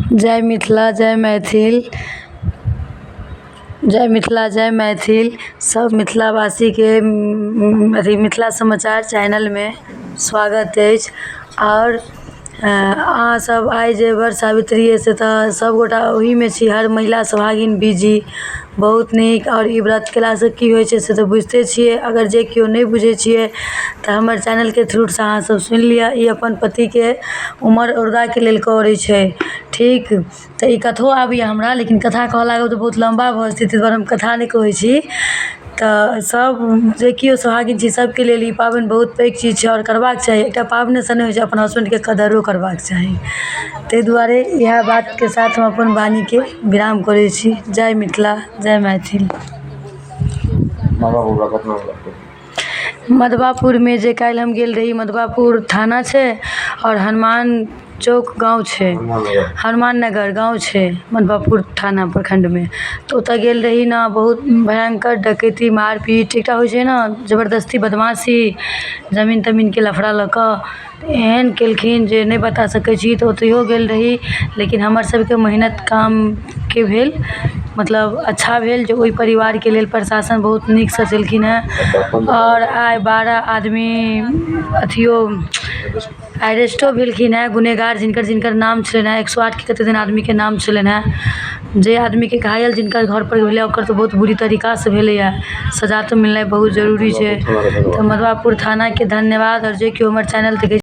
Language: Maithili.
जय मिथिला जय मैथिल। जय मिथिला जय मैथिल। सब मिथिलावासीके अथी मिथिला समाचार चैनलमे स्वागत अछि। आओर अहाँ सब आइ जे वट सावित्री अछि से तऽ सबगोटा ओहिमे छी, हर महिला सोहागिन बिजी। बहुत नीक। आओर ई व्रत केलासँ की होइ छै से तऽ बुझिते छियै। अगर जे केओ नहि बुझै छियै तऽ हमर चैनलके थ्रूसँ अहाँ सब सुनि लिअ। ई अपन पतिके उमर औरदाके लेल करै छै। ठीक, तऽ ई कथो आबैए हमरा, लेकिन कथा कहऽ लागब तऽ बहुत लम्बा भऽ जेतै, ताहि दुआरे हम कथा नहि कहै छी। तऽ सब जे केओ सोहागिन छी सबके लेल ई पाबनि बहुत पैघ चीज छै आओर करबाक चाही। एकटा पाबनिसँ नहि होइ छै, अपन हसबैंडके कदरो करबाक चाही। ताहि दुआरे इएह बातके साथ हम अपन वाणीके विराम करै छी। जय मिथिला जय मैथिल। मधवापुरमे जे काल्हि हम गेल रही, मधवापुर थाना छै आओर हनुमान चौक गाँव छै, हनुमान नगर गाँव छै मधवापुर थाना प्रखण्डमे। तऽ ओतऽ गेल रही ने, बहुत भयङ्कर डकैती मारपीट एकटा होइ छै ने जबरदस्ती बदमाशी, जमीन तमीनके लफड़ा लऽ कऽ एहन केलखिन जे नहि बता सकै छी। तऽ ओतहिओ गेल रही, लेकिन हमर सबके मेहनत कामके भेल, मतलब अच्छा भेल जे ओहि परिवारके लेल प्रशासन बहुत नीकसँ चलखिन हेँ। आओर आइ 12 आदमी अथियो अरेस्टो भेलखिन हेँ, गुनेगार जिनकर जिनकर नाम छलनि हेँ। 108 कि कतेक दिन आदमीके नाम छलनि हेँ। जे आदमीके घायल जिनकर घरपर भेलै ओकर तऽ बहुत बुरी तरीकासँ भेलैए। सजा तऽ मिलनाइ बहुत जरूरी छै। तऽ मधवापुर थानाके धन्यवाद। आओर जे केओ हमर चैनल देखै